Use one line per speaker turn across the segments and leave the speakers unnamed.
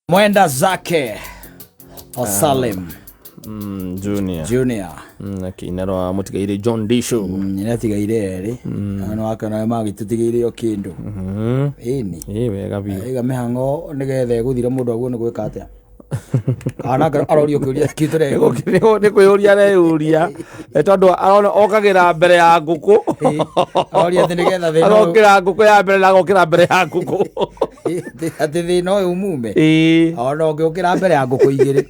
Mwenda zake Osalim
Junior.
Junior.
Akĩina rwa mũtigairĩ John Disho.
Nĩatigaire erĩ na wakĩona magĩtũtigĩire o kĩndũ ĩni.
Ĩ wega biũ.
Iga mĩhang'o nĩgetha ĩgũthira mũndũ aguo nĩ gwĩka atĩa kana arorio kĩũria kĩu tũreyũria.
Nĩ kwĩyũria areyũria. Nĩ tondũ arona okagĩra mbere ya ngũkũ.
Aroria atĩ nĩgetha thĩna ũyũ-
Agokĩra ngũkũ ya mbere na agokĩra mbere ya ngũkũ.
Atĩ thĩna ũyũ mume
Ĩĩ.
ona ũngĩũkĩra mbere ya ngũkũ igĩrĩ.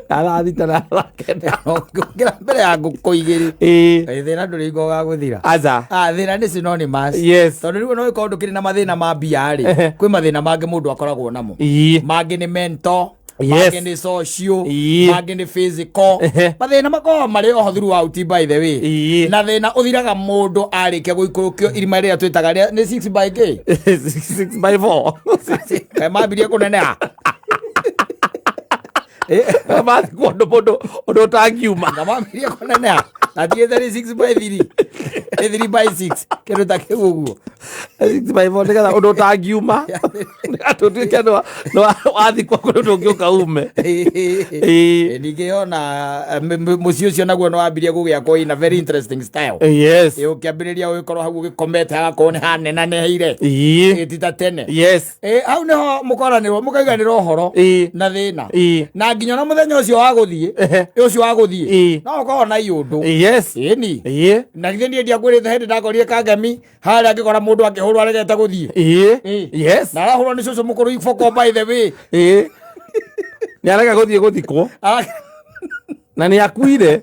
Arathita na arakena.
Ũngĩũkĩra mbere ya ngũkũ igĩrĩ.
Ĩĩ.
Ĩ, thĩna ndũrĩ hingo ũgagũthira.
Aca.
Ah, thĩna nĩ synonymous.
Yes.
Tondũ rĩu no ĩkorwo ndũkĩrĩ na mathĩna ma mbia rĩ, kwĩ mathĩna mangĩ mũndũ akoragwo namo.
Ĩĩ.
Mangĩ nĩ mental,
Yes.
mangĩ nĩ social,
Ĩĩ.
mangĩ nĩ physical. Mathĩna makoragwo marĩ oho throughout by the way.
Ĩĩ.
Na thĩna ũthiraga mũndũ arĩkia gũikũrũkio irima rĩrĩa twĩtaga nĩ 6 by k.
6 by 4.
Kaĩ mambirie kũneneha.
Mathikwo ũndũ mũndũ ũndũ ũtangiuma.
Na mambirie kũneneha. Na tigĩte nĩ 6 by 3. Nĩ 3 by 6. Kĩndũ ta kĩu ũguo.
6 by 4 nĩgetha ũndũ ũtangiuma. Nĩgetha ũtuĩke nĩ wathikwo kũrĩ ũndũ ũngĩ ũkaume. Ĩĩ.
Ningĩ ona mũciĩ ũcio naguo nĩ wambirie gũgĩakwo in a very interesting style.
Yes.
Ĩ, ũkĩambĩrĩria ũgĩkorwo hau ũgĩkomete hagakorwo nĩ hanenaneheire.
Ĩĩ.
Ĩ, ti ta tene.
Yes.
Ĩ, hau nĩho mũkoranĩrwo mũkaiganĩra ũhoro
Ĩĩ.
na thĩna.
Ĩĩ.
Na nginya ona mũthenya ũcio wa gũthiĩ, ũcio wa gũthiĩ,
Ĩĩ.
no ũkorwo na iũndũ.
Yes.
Ĩni.
Ĩĩ.
Na githĩ niĩ ndiakwĩrĩte hĩndĩ ndakorire kangemi harĩa ngĩkora mũndũ akĩhũrwo aregete gũthiĩ.
Ĩĩ.
Ĩĩ.
Yes.
Na arahũrwo nĩ cũcũ mũkũrũ iboko by the way.
Ĩĩ. Nĩ arega gũthiĩ gũthikwo na nĩ akuire,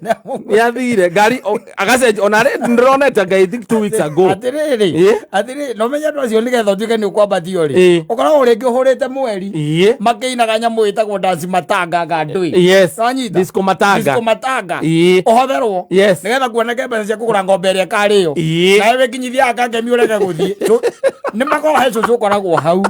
nĩ athire ngari agacenjia ona rĩ ndĩronete ngai, I think 2 weeks ago.
Atĩrĩrĩ.
Ĩĩ.
Atĩrĩrĩ, no menye andũ acio nĩgetha ũtuĩke nĩ ũkwambatio rĩ, ũkoragwo rĩngĩ ũhũrĩte mweri makĩinaga nyamũ ĩtagwo dance matanga ngandũi.
Yes.
Wanyita?
Disco matanga.
Disco matanga.
Ĩĩ.
Ũhotherwo nĩgetha kuoneke mbeca cia kũgũra ng'ombe ĩrĩa ĩkarĩo. Nawe wĩkinyithia kangemi ũrege gũthiĩ. Nĩ makoragwo he cũcũ ũkoragwo hau.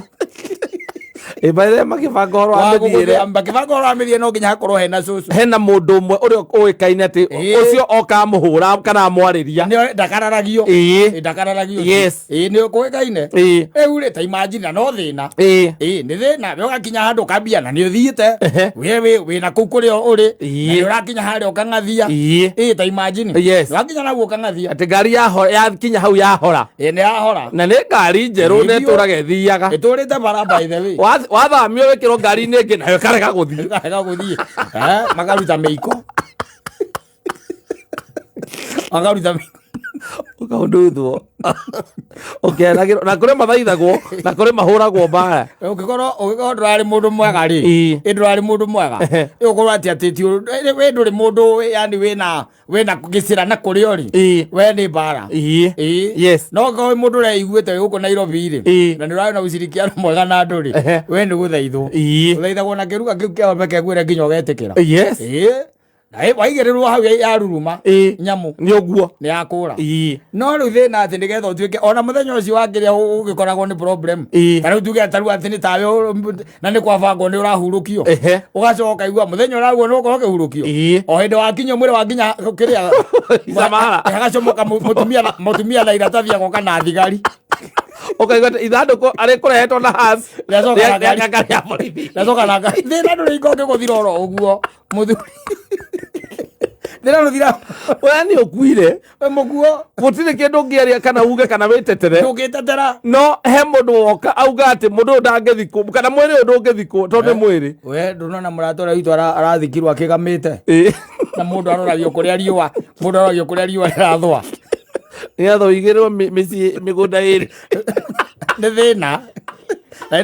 Ĩ, by the way, makĩbanga ũhoro wa mĩthiĩre.
Makĩbanga ũhoro wa mĩthiĩre no nginya hakorwo hena cũcũ.
Hena mũndũ ũmwe ũrĩa ũĩkaine atĩ ũcio oka amũhũra kana amwarĩria.
Ndakararagio.
Ĩĩ.
Ĩ, ndakararagio.
Yes.
Ĩ, nĩ kũĩkaine. Rĩu rĩ, ta imagine na no thĩna.
Ĩĩ.
Ĩ, nĩ thĩna we ũgakinya handũ ũkambia na nĩ ũthiĩte we wĩna kũu kũrĩa ũrĩ na nĩ ũrakinya harĩa ũkang'athia.
Ĩĩ.
Ĩ, ta imagine wakinya nau ũkang'athia.
Atĩ ngari yahora yakinya hau yahora.
Ĩ, nĩ yahora.
Na nĩ ngari njerũ
Ĩĩ,
nĩ
biũ.
ĩtũraga ĩthiaga.
Ĩtũrĩte bara by the way.
Wathamio wĩkĩrwo ngari-inĩ ĩngĩ nayo ĩkarega gũthiĩ.
Ĩkarega gũthiĩ. Eh, makaruta mĩiko, makaruta mĩiko.
Ũkaunduthwo ũkenagĩrwo na kũrĩ mathaithagwo na kũrĩ mahũragwo mbara.
Ũngĩkorwo ndũrarĩ mũndũ mwega rĩ,
Ĩĩ.
ĩ ndũrarĩ mũndũ mwega, ĩ ũkorwo atĩ atĩ ti we ndũrĩ mũndũ, yani wĩna gĩcĩra na kũrĩa ũrĩ, we nĩ mbara.
Ĩĩ. Yes.
No ũngĩkorwo wĩ mũndũ ũreiguĩte wĩ gũkũ Nairobi rĩ, na nĩ ũrarĩ na ushirikiano mwega na andũ rĩ, we nĩ gũthaithwo ũthaithagwo na kĩruga kĩu kĩao mekegwĩre nginya ũgetĩkĩra.
Yes.
Ĩĩ. Na ĩ, waigĩrĩrwo hau yaruruma nyamũ
Nĩ ũguo.
Nĩ yakũra.
Ĩĩ.
No rĩu thĩna atĩ nĩgetha ũtuĩke ona mũthenya ũcio wa kĩrĩa ũgĩkoragwo nĩ problem.
Ĩĩ.
Ta rĩu tuge ta rĩu atĩ nĩ tawe na nĩ kwabangwo nĩ ũrahurũkio,
Ehe.
Ũgacoka ũkaigua mũthenya ũraguo nĩ ũkorwo ũkĩhurũkio.
Ĩĩ.
O hĩndĩ wakinya mwĩrĩ wakinya kĩrĩa
Samara.
hagacomoka mũtumia na iratathi agoka na thigari.
Ũkaigua atĩ ithandũkũ arĩ kũrehetwo na has
Rĩacoka na ngari.
Ngari ya borithi.
Nacoka na ngari. Thĩna ndũrĩ hingo ũngĩgũthira oro ũguo mũthuri, thĩna ndũthira.
We nĩ ũkuire.
Wĩ mũguo.
Gũtirĩ kĩndũ ũngĩaria kana uge kana wĩtetere.
Ndũngĩtetera.
No he mũndũ woka auga atĩ mũndũ ũyũ ndangĩthikwo kana mwĩrĩ ũyũ ndũngĩthikwo tondũ nĩ mwĩrĩ.
We ndũnona mũrata ũrĩa witũ arathikirwo akĩgamĩte
Ĩĩ.
Na mũndũ aroragio kũrĩa riũa, mũndũ aroragio kũrĩa riũa rĩrathũa.
Nĩgetha ũigĩrwo mĩciĩ mĩgũnda ĩrĩ.
Nĩ thĩna. Na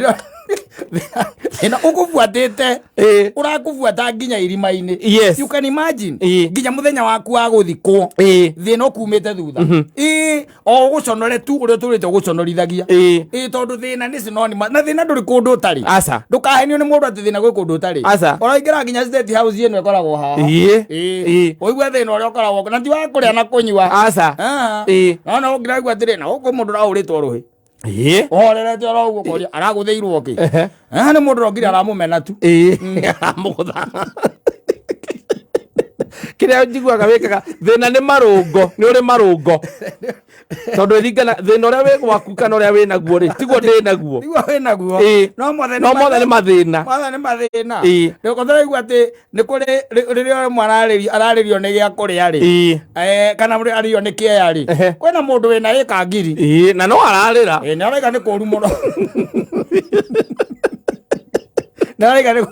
thĩna ũkũbuatĩte,
Ĩĩ.
Ũrakũbuata nginya irima-inĩ.
Yes.
You can imagine.
Ĩĩ.
Nginya mũthenya waku wa gũthikwo,
Ĩĩ.
thĩna ũkumĩte thutha. Ĩĩ, o ũgũconore tu ũrĩa ũtũrĩte ũgũconorithagia.
Ĩĩ.
Ĩĩ, tondũ thĩna nĩ synonymous na thĩna ndũrĩ kũndũ ũtarĩ.
Aca.
Ndũkahenio nĩ mũndũ atĩ thĩna gwĩ kũndũ ũtarĩ.
Aca.
Ũraingĩra nginya State House ĩno ĩkoragwo haha.
Ĩĩ.
Ĩĩ.
Ĩĩ.
Ũigue thĩna ũrĩa ũkoragwo na ti wa kũrĩa na kũnyua.
Aca.
Ah.
Ĩĩ.
No no ũngĩraigua atĩrĩ na gũkũ mũndũ ũrahũrĩtwo rũhĩ
Ĩĩ.
Ũhorerete oro ũguo ũkoria aragũthĩirwo kĩ.
Ehe.
Ah, nĩ mũndũ ũrokire aramũmena tu.
Ĩĩ, aramũgũtha. Kĩrĩa njiguaga wĩkaga thĩna nĩ marũngo, nĩ ũrĩ marũngo, tondũ ĩringana thĩna ũrĩa wĩ gwaku kana ũrĩa wĩ naguo rĩ, tiguo ndĩ naguo.
Niguo wĩ naguo. No mothe
No mothe nĩ mathĩna.
Mothe nĩ mathĩna.
Ĩĩ.
Rĩu atĩ nĩ kũrĩ rĩrĩa ũmwe ararĩrio nĩ gĩa kũrĩa rĩ, kana arĩrio nĩ kĩeya rĩ, kwĩna mũndũ wĩna ĩka 1000.
Ĩĩ, na no ararĩra.
Ĩĩ, nĩ araiga nĩ kũru mũno, nĩ araiga nĩ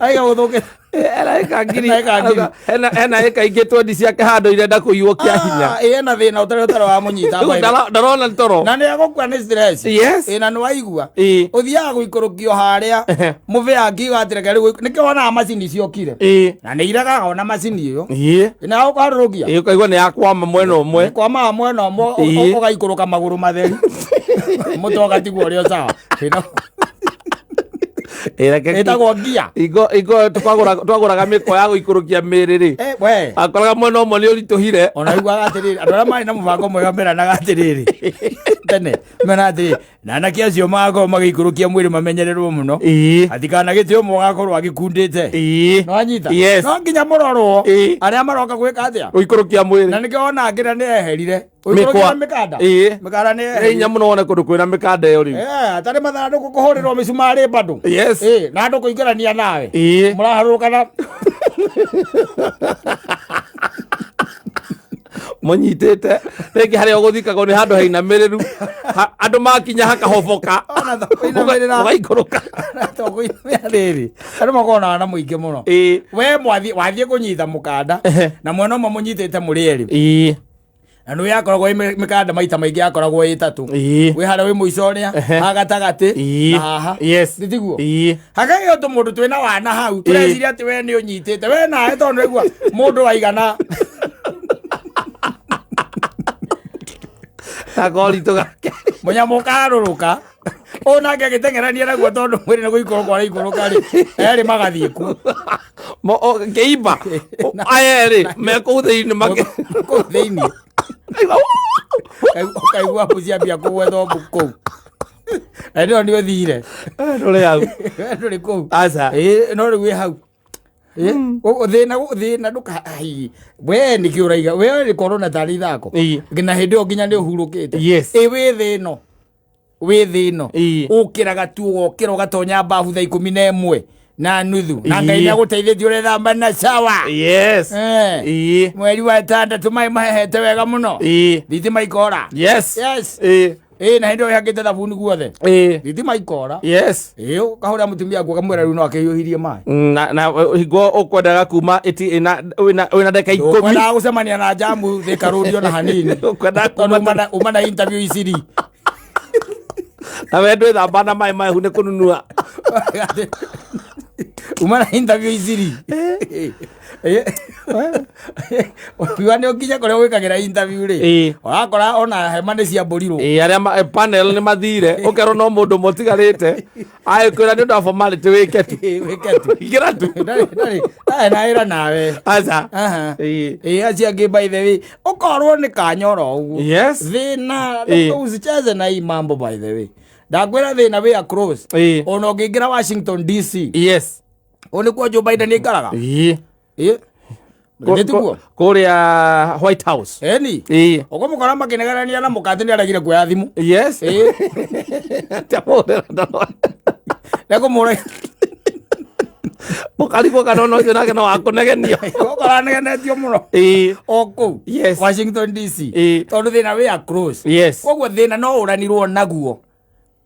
araiga gũthũkĩra.
Hena ĩka 1000.
Hena ĩka 1000.
Hena ĩka ingĩ twendi ciake handũ irenda kũiywo kĩa hinya.
Ah, ĩĩ, ena thĩna ũtarĩ wa mũnyita.
Rĩu ndarona toro.
Na nĩ egũkua nĩ stress. Ĩĩ, na nĩ waigua ũthiaga gũikũrũkio harĩa mũbĩa angiuga atĩ reke rĩu nĩkĩo wonaga macini ciokire na nĩ iregaga ona macini ĩyo na ũkarũrũkia.
Ĩĩ, ũkaigua nĩ yakwama mwena ũmwe.
Kwamaga mwena ũmwe, ũgaikũrũka magũrũ matheri, mũtwe ũgatigwo ũrĩ o sawa.
Ĩĩ, reke
Ĩtagwo ngia.
Ingo twagũraga mĩkwa ya gũikũrũkia mĩĩrĩ rĩ,
We
akoraga mwena ũmwe nĩ ũritũhire.
Ona ugaga atĩrĩrĩ, andũ arĩa marĩ na mũbango mwega meranaga atĩrĩrĩ tene, meranaga atĩrĩrĩ, na anake acio magakorwo magĩikũrũkia mwĩrĩ mamenyererwo mũno, atikanagĩte ũmwe ũgakorwo agĩkundĩte. Nĩwanyita?
Yes.
No nginya mũrorwo arĩa maroka gwĩka atĩa.
Gũikũrũkia mwĩrĩ.
Na nĩkĩo wona ngĩra nĩ eherire
Mĩkwa.
ũikũrũkia mĩkanda. Mĩkanda nĩ
Nĩ
eherire.
hinya mũno wone kũndũ kwĩna mĩkanda ĩyo rĩu.
Atarĩ mathandũkũ kũhũrĩrwo mĩcumarĩ bado. Na andũ kũingĩrania nawe, mũraharũrũka na
Mũnyitĩte rĩngĩ harĩa ũgũthikagwo nĩ handũ hainamĩrĩru. Andũ makinya hakahoboka.
Ona to kũinamĩrĩra.
Ũgaikũrũka.
To kũinamĩrĩra rĩrĩ, andũ makoragwo na wana mũingĩ mũno. We wathiĩ kũnyita mũkanda na mwena ũmwe mũnyitĩte mũrĩ erĩ, na nĩ yakoragwo ĩ mĩkanda maita maingĩ yakoragwo ĩ ĩtatũ. Wĩ harĩa wĩ mũico ũrĩa, haha gatagatĩ na haha. Nĩ tiguo? Hakagĩa tũmũndũ twĩna wana hau, tũreciria atĩ we nĩ ũnyitĩte we nawe, tondũ nĩgua mũndũ waigana.
Na koritũ gake.
Mũnyamũ ũkarũrũka ũyũ nake agĩteng'erania naguo, tondũ mwĩrĩ nĩ gũikũrũka ũraikũrũka rĩ, erĩ magathiĩ kuo.
Kĩimba aya erĩ me kũu thĩinĩ make
kũu thĩinĩ. Ũkaigua mbu ciambia kũgwetha mbu kũu, na ĩno nĩ ũthire.
Ndũrĩ hau.
Ndũrĩ kũu.
Aca.
Ĩĩ, no rĩu wĩ hau. Ĩĩ, thĩna ndũka ai, we nĩkĩ ũraiga we nĩ korwo na tarĩ ithako na hĩndĩ ĩyo nginya nĩ ũhurũkĩte. Ĩ wĩ thĩ ĩno, wĩ thĩ ĩno, ũkĩraga tu, ũgokĩra ũgatonya bafu thaa 11:30, na Ngai nĩ agũteithĩtie ũrethamba na cawa. Mweri wa ĩtandatũ maĩ mahehete wega mũno, thitima ikora. Yes. Ĩ, na hĩndĩ ĩyo ĩhakĩte thabuni guothe, thitima ikora. Ĩ, ũkahũra mũtumia waku ũkamwĩra rĩu no akĩhiũhirie maĩ.
Na hingo ũkwendaga kuma ĩti ĩna wĩna ndagĩka 10.
Ũkwendaga gũcemania na jamu Thika Road ona hanini.
Ũkwendaga
tondũ
kuma
uma na interview iciri.
Na we ndwĩthamba na maĩ mahehu nĩ kũnunua.
Uma na interview iciri ukiuga nĩ ũkinye kũrĩa gwĩkagĩra interview rĩ, ũrakora ona hema nĩ ciambũrirwo.
Ĩĩ, arĩa panel nĩ mathire, ũkerwo no mũndũ ũmwe ũtigarĩte, agĩkwĩra nĩ ũndũ wa formality wĩke tu.
Wĩke tu.
Ingĩra tu.
Ndarĩ na wĩra nawe.
Aca.
Aha. Ĩĩ, acio angĩ, by the way, ũkorwo nĩ kanyoro ũguo. Thĩna, usicheze na hii mambo. By the way, ndakwĩra thĩna wĩ across. Ona ũngĩingĩra Washington DC, ũũ nĩkuo Joe Biden aikaraga. Ĩĩ, nĩ tiguo?
Kũrĩa White House.
Eni. Ũkũmũkora makĩnegenania na mũkate nĩ aregire kuoya thimũ.
Tamũhũrĩra ndarora.
Nĩkũmũra.
Ũkarigwo kana ona ũcio nake no wakũnegenio.
Ũkora anegenetio mũno o kũu Washington DC, tondũ thĩna wĩ across. Koguo thĩna no ũranirwo naguo,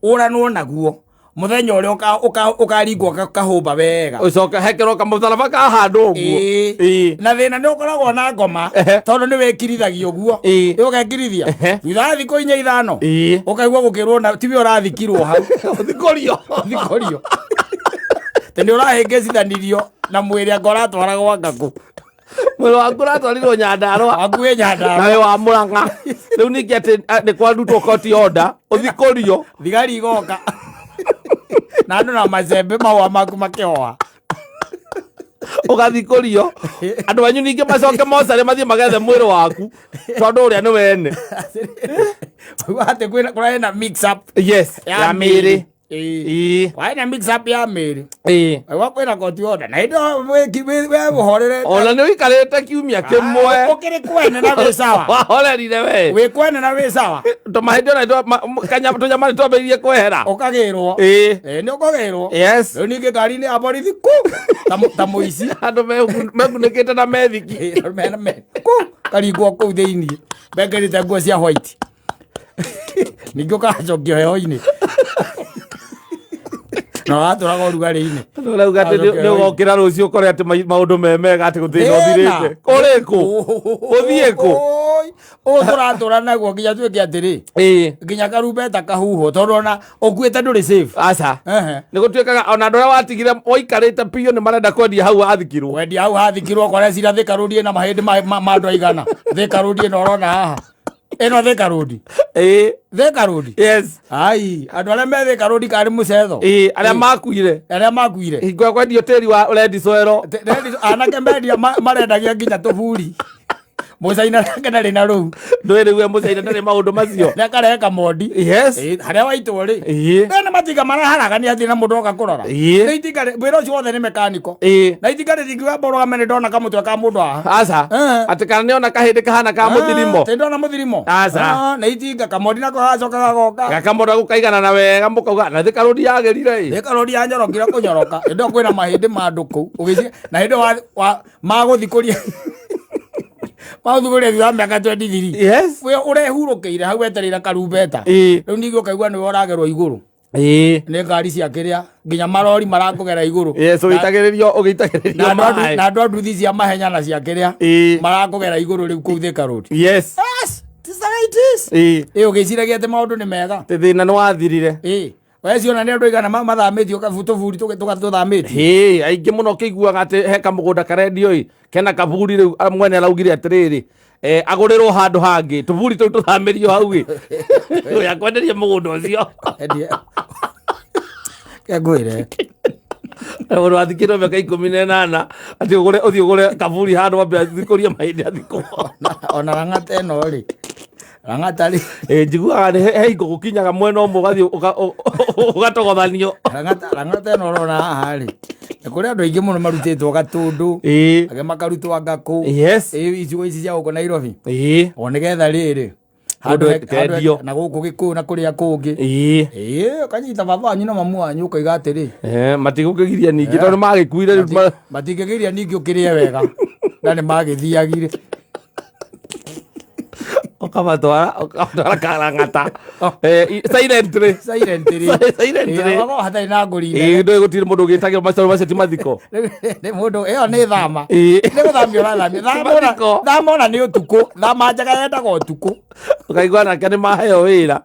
ũranwo naguo mũthenya ũrĩa ũkaringwo kahũmba wega.
Ũcoke hekerwo kamũtharaba ka handũ ũguo.
Na thĩna nĩ ũkoragwo na ngoma, tondũ nĩ wĩkirithagia ũguo. Ĩ, ũgekirithia, thutha wa thikũ 4 5, ũkaigua gũkĩrwo na tiwe ũrathikirwo hau.
Ũthikũrio.
Ũthikũrio tĩ nĩ ũrahĩngĩcithanirio na mwĩrĩ anga ũratwara gwa ngakũ.
Mwĩrĩ waku ũratwarirwo Nyandarũa.
Waku wĩ Nyandarũa.
Na wĩ wa Mũrang'a rĩu ningĩ atĩ nĩ kwarutwo court order ũthikũrio.
Thigari igoka na andũ na macembe, mahũa maku makĩhoa.
Ũgathikũrio, andũ anyu ningĩ macoke mocarĩ mathiĩ magethe mwĩrĩ waku tondũ ũrĩa nĩ wene.
Ũigua atĩ kũrarĩ na mix up
ya
ya
mĩĩrĩ.
Mĩĩrĩ. Ĩĩ. Warĩ na mix up ya mĩĩrĩ.
Ĩĩ.
Waigua kwĩna koti order. Na hĩndĩ ĩyo we ũhorerete.
Ona nĩ ũikarĩte kiumia kĩmwe.
Ũkĩrĩ kwene na wĩ sawa.
Wahorerire we.
Wĩ kwene na wĩ sawa.
Tũmahĩndĩ ona tũnyama nĩ twambĩrĩirie kwehera.
Ũkagĩrwo.
Ĩĩ.
Ĩĩ nĩ ũkũgĩrwo.
Yes.
Rĩu ningĩ ngari-inĩ ya borithi ku ta mũici.
Andũ mekunĩkĩte na methiki.
Ĩĩ, ku karingwo kũu thĩinĩ. Mekĩrĩte nguo cia white. Ningĩ ũkacokio heho-inĩ. Na watũraga ũrugarĩ-inĩ.
Ũrauga atĩ nĩ ũgokĩra rũciũ ũkore atĩ maũndũ me mega atĩ gũthĩna ũthirĩte. Ũrĩ kũ? Ũthiĩ kũ?
Oi, ũũ tũratũra naguo nginya tuĩke atĩrĩ.
Ĩĩ.
Nginya karumbeta kahuhwo tondũ ona ũkuĩte ndũrĩ safe.
Aca.
Ehe.
Nĩ gũtuĩkaga ona andũ arĩa watigire waikarĩte biũ nĩ marenda kwendia hau wathikirwo.
Wendia hau hathikirwo kore cira Thika Road ĩna mahĩndĩ ma andũ aigana. Thika Road ĩno ũrona haha. Ĩno Thika Road.
Ĩĩ.
Thika Road.
Yes.
Ai, andũ arĩa me Thika Road karĩ mũcetho.
Ĩĩ, arĩa makuire.
Arĩa makuire.
Hingo ya kwendio tĩri wa red soil.
Anake mendia marendagia nginya tũburi. Mũcaina nake ndarĩ na rũu.
Ndũĩ rĩu we mũcaina ndarĩ maũndũ macio.
Nĩ akarehe kamondi.
Yes.
Ĩĩ, harĩa waitwo rĩ.
Ĩĩ.
Nĩ matinga maraharagania atĩ na mũndũ oka kũrora.
Ĩĩ.
Nĩ itinga wĩra ũcio wothe nĩ mekaniko.
Ĩĩ.
Na itinga rĩtingiuga mbũrũgame nĩ ndona kamũtwe ka mũndũ haha.
Aca.
Eh.
Atĩ kana nĩona kahĩndĩ kahana ka mũthirimo.
Atĩ ndona mũthirimo.
Aca.
Ah, nĩ itinga kamondi nako gacoka gagoka.
Gakamona gũkaigana na wega mũkauga na Thika Road yagĩrire ĩ.
Thika Road yanyorokire kũnyoroka. Hĩndĩ ĩyo kwĩna mahĩndĩ ma andũ kũu. Ũgĩci na hĩndĩ ĩyo magũthikũria. Magũthikũria thutha wa mĩaka 23.
Yes.
We ũrehurũkĩire hau wetereire karumbeta.
Ĩĩ.
Rĩu ningĩ ũkaigua nĩwe ũragerwo igũrũ.
Ĩĩ.
Nĩ ngari cia kĩrĩa nginya marori marakũgera igũrũ.
Yes, ũgĩitagĩrĩrio ũgĩitagĩrĩrio
Na
maĩ.
andũ a nduthi cia mahenya na cia kĩrĩa
Ĩĩ.
marakũgera igũrũ rĩu kũu Thika Road.
Yes.
Yes, this is the way it is.
Ĩĩ.
Ĩĩ ũgĩciragia atĩ maũndũ nĩ mega.
Atĩ thĩna nĩ wathirire.
Ĩĩ. We ciona nĩ andũ aigana mathamĩtio tũburi tũgathamĩtio.
Hĩ, aingĩ mũno ũkĩiguaga atĩ he kamũgũnda karendio ĩ, kena kaburi rĩu mwene araugire atĩrĩrĩ, agũrĩrwo handũ hangĩ, tũburi tũu tũthamĩrio hau ĩ. Ũyũ akwenderia mũgũnda ũcio.
Endie. Ke ngwĩre.
Mũndũ wathikĩtwo mĩaka 18, atĩ ũthiĩ ũgũre kaburi handũ wambe athikũrie mahĩndĩ athikwo.
Ona rang'ata ĩno rĩ. Rang'ata rĩ.
Ĩ, njiguaga nĩ he hingo gũkinyaga mwena ũmwe ũgathiĩ ũgatogothanio.
Rang'ata ĩno ũrona haha rĩ. Nĩ kũrĩ andũ aingĩ mũno marutĩtwo Gatũndũ.
Ĩĩ.
Angĩ makarutwo Ngakũ.
Yes.
Ĩĩ, icigo ici cia gũkũ Nairobi.
Ĩĩ.
O nĩgetha rĩrĩ.
Handũ
Handũ
kendio.
na gũkũ Gĩkũyũ na kũrĩa kũngĩ.
Ĩĩ.
Ĩĩ, ũkanyita baba wanyu na mamu wanyu ũkoiga atĩrĩ.
Matigũkĩgiria ningĩ tondũ magĩkuire rĩu
Matingĩgiria ningĩ ũkĩrĩe wega. Na nĩ magĩthiagire.
Ũkamatwara karang'ata. Silently.
Silently.
Silently.
Ĩĩ, wakorwo hatarĩ na ngũri
Ĩĩ,
nene.
ndũĩ gũtirĩ mũndũ ũgĩtagĩrwo macio macio ti mathiko.
Nĩ mũndũ, ĩyo nĩ thama.
Ĩĩ.
Nĩ gũthamia ũrathamia.
Mathiko.
Thama ona nĩ ũtukũ. Thama njega yendaga ũtukũ.
Ũkaigua nake nĩ maheo wĩra.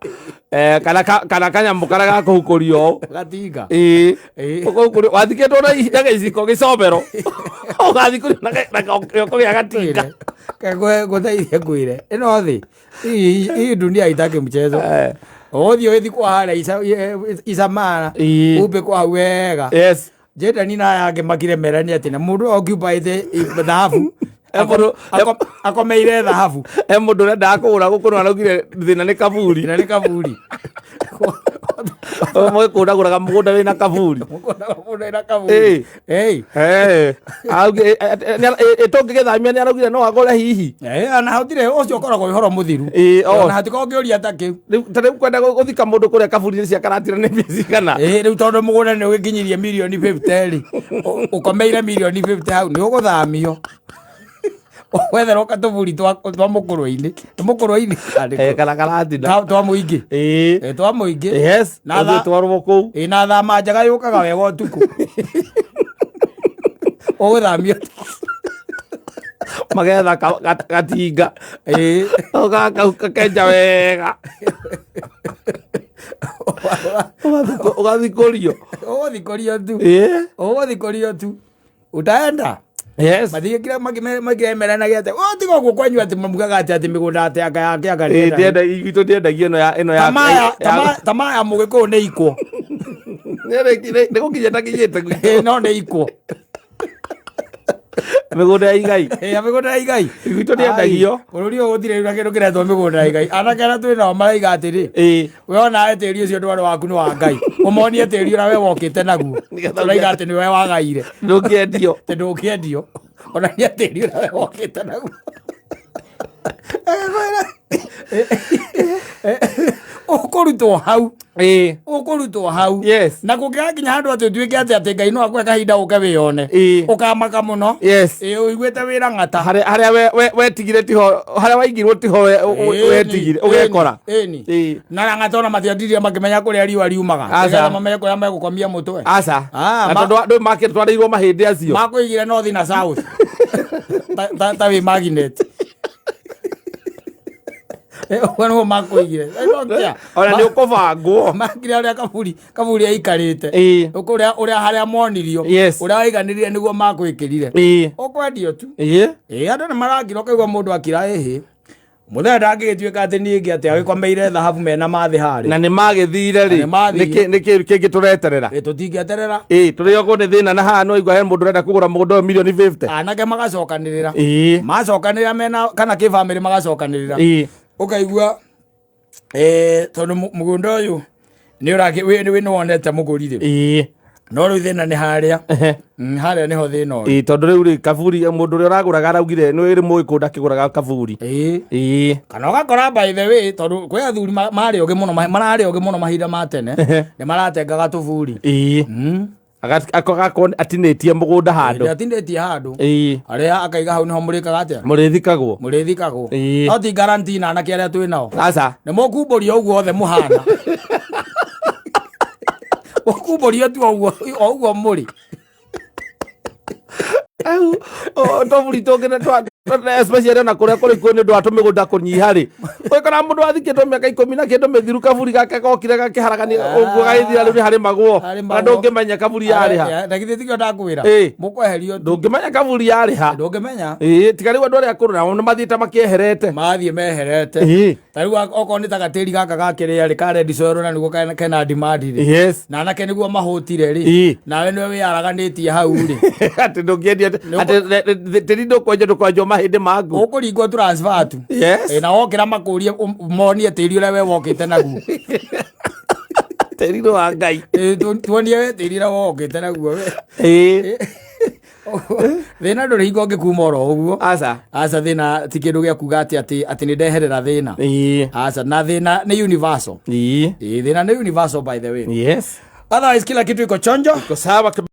Kana kanyamũ karĩa ga kũhukũrio ũũ.
Gatinga.
Ĩĩ.
Ĩĩ.
Ũkũhukũrio, wathikĩtwo na gĩciko gĩcomero. Ũgathikũrio na gĩoko gĩa gatinga.
Ke ngũteithie ngwĩre. Ĩno thĩ. Hii dunia haitaki mchezo. Ũgũthiĩ ũgĩthikwo harĩa Isamara.
Ĩĩ.
Umbĩkwo hau wega.
Yes.
Njĩtani na aya angĩ makire merani atĩ na mũndũ occupy thahabu. Akomeire thahabu.
He mũndũ ũrendaga kũgũra gũkũ no araugire thĩna nĩ kaburi.
Thĩna nĩ kaburi.
Mũgĩkũndagũraga mũgũnda wĩna kaburi.
Mũgũnda wĩna kaburi.
Ĩĩ. Tũngĩgĩthamia nĩ araugire no agũre hihi.
Ona hatirĩ ũcio ũkoragwo ũhoro mũthiru.
Ĩĩ, o.
Ona hatikoragwo kĩũria ta kĩu.
Rĩu ta rĩu kwenda gũthika mũndũ kũrĩa kaburi-inĩ cia Karatina nĩ mbia cigana?
Ĩĩ, rĩu tondũ mũgũnda nĩ ũgĩkinyirie mirioni 50 rĩ, ũkomeire mirioni 50 hau nĩ ũgũthamio. Wetherwo katũburi twa mũkũrwe-inĩ. Nĩ mũkũrwe-inĩ?
Kana Karatina.
Twa mũingĩ.
Ĩĩ.
Twa mũingĩ.
Yes.
Na
Ũthiĩ twarwo kũu.
Ĩĩ, na thama njega yũkaga wega ũtukũ. Ũgũthamio.
Magetha gatinga.
Ĩĩ.
Ũgakenja wega. Ũgathikũrio.
Ũgũthikũrio tu.
Ĩĩ.
Ũgũthikũrio tu. Utaenda?
Yes.
Mathiĩ makĩmeranagia atĩ, oh, tiga ũguo kwanyu atĩ mamugaga atĩ atĩ mĩgũnda atĩ anga yake anga
Ĩĩ, ndĩenda, itũ ndĩendagia ĩno ya, ĩno ya,
Tamaa ya mũgĩkũyũ nĩ ikwo.
Nĩ gũkinya ndakinyĩte gwitũ.
Ĩĩ, no nĩ ikwo.
Mĩgũnda ya igai.
Ya mĩgũnda ya igai.
Gwitũ ndĩendagio.
Bũrũri ũyũ gũtirĩ na kĩndũ kĩretwo mĩgũnda ya igai. Anake arĩa twĩ nao maraiga atĩrĩ, we onawe tĩri ũcio ndwarĩ waku, nĩ wa Ngai. Ũmonie tĩri ũrĩa we wokĩte naguo.
Nĩgetha
Ũraiga atĩ nĩwe wagaire.
Ndũngĩendio.
Atĩ ndũngĩendio. Onania tĩri ũrĩa we wokĩte naguo. Ũkũrutwo hau. Ũkũrutwo hau. Na kũngĩgakinya handũ atĩ ũtuĩke atĩ Ngai no akũhe kahinda ũke wĩyone. Ũkamaka mũno. Ũiguĩte wĩra ng'ata.
Harĩa wetigire tiho, harĩa waigirwo tiho wetigire, ũgekora.
Ĩni. Na rang'ata ona matiandirie makĩmenya kũrĩa riũa riumaga.
Aca.
Nĩgetha mamenye kũrĩa megũkomia mũtwe.
Aca.
Ah,
Na tondũ andũ makĩtwarĩirwo mahĩndĩ acio.
Makũigire north na south. Ta wĩ magnet. Ũguo nĩguo makũigire. I don't care.
Ona nĩ ũkũbangwo.
Makire ũrĩa kaburi aikarĩte. Ũrĩa ũrĩa harĩa monirio. Ũrĩa waiganĩrire nĩguo makwĩkĩrire. Ũkwendio tu. Andũ nĩ marakira, ũkaigua mũndũ akira ĩhĩ. Mũthenya ndangĩgĩtuĩka atĩ niĩ ngĩ atĩ agĩkomeire thahabu mena mathĩ harĩa.
Na nĩ magĩthire rĩ.
Na nĩ mathire.
Nĩkĩ kĩngĩ tũreterera?
Tũtingĩeterera.
Tũrĩogwo nĩ thĩna na haha no igua he mũndũ ũrenda kũgũra mũgũnda ũyũ milioni 50.
Anake magacokanĩrĩra. Macokanĩrĩra mena kana kĩbamĩrĩ magacokanĩrĩra. Ũkaigua tondũ mũgũnda ũyũ nĩ ũrakĩ wĩ nĩ wonete mũgũri rĩ. No rĩu thĩna nĩ harĩa. Harĩa nĩho thĩna ũrĩ.
Tondũ rĩu rĩ kaburi mũndũ ũrĩa ũragũraga araugire nĩ wĩrĩ mũgĩkũnda akĩgũraga kaburi.
Kana ũgakora by the way tondũ kwĩ athuri marĩ ogĩ mũno, mararĩ ogĩ mũno mahinda ma tene. Nĩ maratengaga tũburi.
Agakorwo atinĩtie mũgũnda handũ.
Hĩndĩ atinĩtie handũ. Harĩa akaiga hau nĩho mũrĩkaga atĩa?
Mũrĩthikagwo.
Mũrĩthikagwo. No ti guarantee na anake arĩa twĩ nao.
Aca.
Nĩ mũkumbũrio ũguo othe mũhana. Mũkumbũrio tu o ũguo mũrĩ.
Tũburi tũngĩ nĩ twa especially ona kũrĩa kũrĩ kuo nĩ ũndũ wa tũmĩgũnda kũnyiha rĩ. Ũgĩkora mũndũ athikĩtwo mĩaka 10 na kĩndũ mĩthiru kaburi gake gokire gakĩharagania ũguo gagĩthira rĩu nĩ harĩ magwo.
Harĩ
Na ndũngĩmenya kaburi yarĩ ha.
Na githĩ tikĩo ndakwĩra. Mũkweherio tu.
Ndũngĩmenya kaburi yarĩ ha.
Ndũngĩmenya.
Tiga rĩu andũ arĩa akũrũ nao nĩ mathiĩte makĩeherete.
Mathiĩ meherete. Ta rĩu okorwo nĩ ta gatĩri gaka ga kĩrĩa rĩ, ka red soil na nĩguo kena demand rĩ. Na anake nĩguo mahũtire rĩ. Nawe nĩwe wĩyaraganĩtie hau rĩ.
Atĩ ndũngĩendia, atĩ tĩri ndũkwenjwo, ndũkwenjwo mahĩndĩ maku.
Ũkũringwo transfer tu. Na wokĩra makũrie monie tĩri ũrĩa we wokĩte naguo.
Tĩri nĩ wa Ngai.
Tuonie we tĩri ũrĩa wokĩte naguo we. Thĩna ndũrĩ hingo ũngĩkuma oro ũguo.
Aca.
Aca, thĩna ti kĩndũ gĩa kuga atĩ nĩ ndeherera thĩna. Aca, na thĩna nĩ universal. Thĩna nĩ universal by the way. Otherwise kila kitu iko chonjo.
Iko sawa.